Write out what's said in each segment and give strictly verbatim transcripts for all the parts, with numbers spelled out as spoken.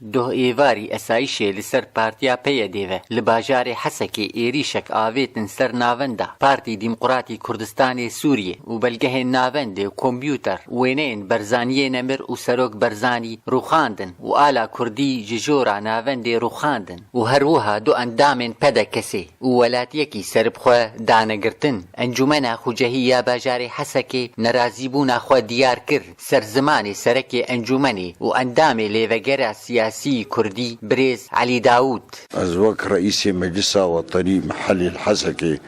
Doh êvarî esayîşê li ser Partiya P Y D ve li bajarê Hesekê êrîşek avêtin ser navenda Partî Demokratî Kurdistanê Sûriyê û belgehên navendê û kompûter, wêneyên Berzaniyê nemir û Serok Berzanî rûxandin û ala Kurdî ji jora navendê rûxandin û her wiha du endamên P D K'ê û welatiyekî seribxwe dane girtin. Encûmena Xucehî ya bajarê Hesekê nerazîbûna xwe diyar kir ser zimanê serekê encûmenê û endamê lêvegera siyasî kurdî birêz Elî Dawûd. Ez wek reîsê Meclisa Wetenî Mehellê li Hesekê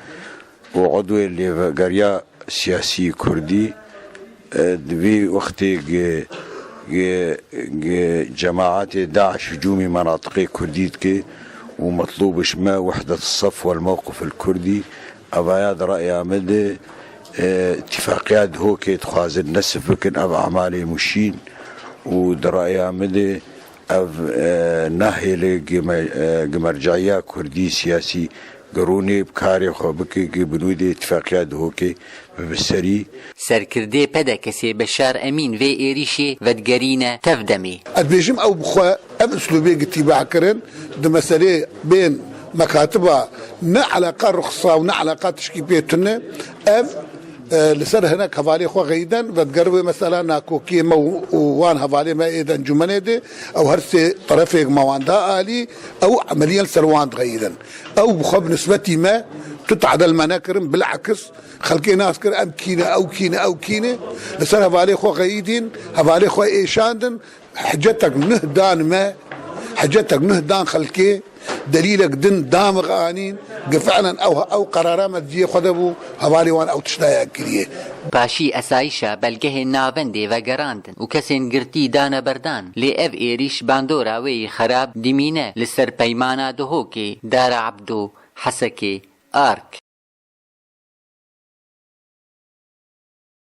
û edwê lêvegeriya siyasî kurdî, e, di vî wextê gi, gi, gi cemaetê DAIŞ hicûmî menatiqê kurdî dike û metlûb ji me wehdet sef wel mewqif el kurdî. Evaya di reya min de, e, îtîfaqiya Duhokê dixwazin nesif bikin ev emalê mûşîn û di reya min de ev, e, nahêle gi me-, e, gi merceyiya kurdî siyasî gi rûnê bi karê xwe bike gi binûdê îtîfaqiya Duhokê bibe serî. Serkirdê P D K'ê Beşar Emîn vê êrîşê vedigerîne tev demê. Ez dibêjim ew bi xwe ev uslûbê gitîba kirin di meselê bên mekatiba ne eleqa ruxsa û ne eleqa tişkî pê tune. Ev, e, li ser hinek hevalê xwe xeyîden vedigerin wê mesela nakokiyê me û, û wan hevalê me ê di encûmenê de ew her sê terefêk me wan da alî, ew emeliyen li ser wan dixeyîdin. Ew bi xwe bi nisbetî me tu tadel me nekirin, bilakis xelkê nas kir em kî ne, ew kî ne, ew kî ne. Li ser hevalê xwe xeyîdîn, hevalê xwe êşandin. Hicetek nuh dan me, hicetek nuh dan xelkê, delîlek din damix anîn, gi fi'len ew, ew qerara me di cihê xwe de bû, hevalê wan ew tişta ya kiriye. Paşî esayîşa belgehên navendê vegerandin û kesên girtî dane berdan, lê ev êrîş bandora wê yî xerab dimîne li ser peymana Duhokê, Dara Ebdo, Hesekê, Ark.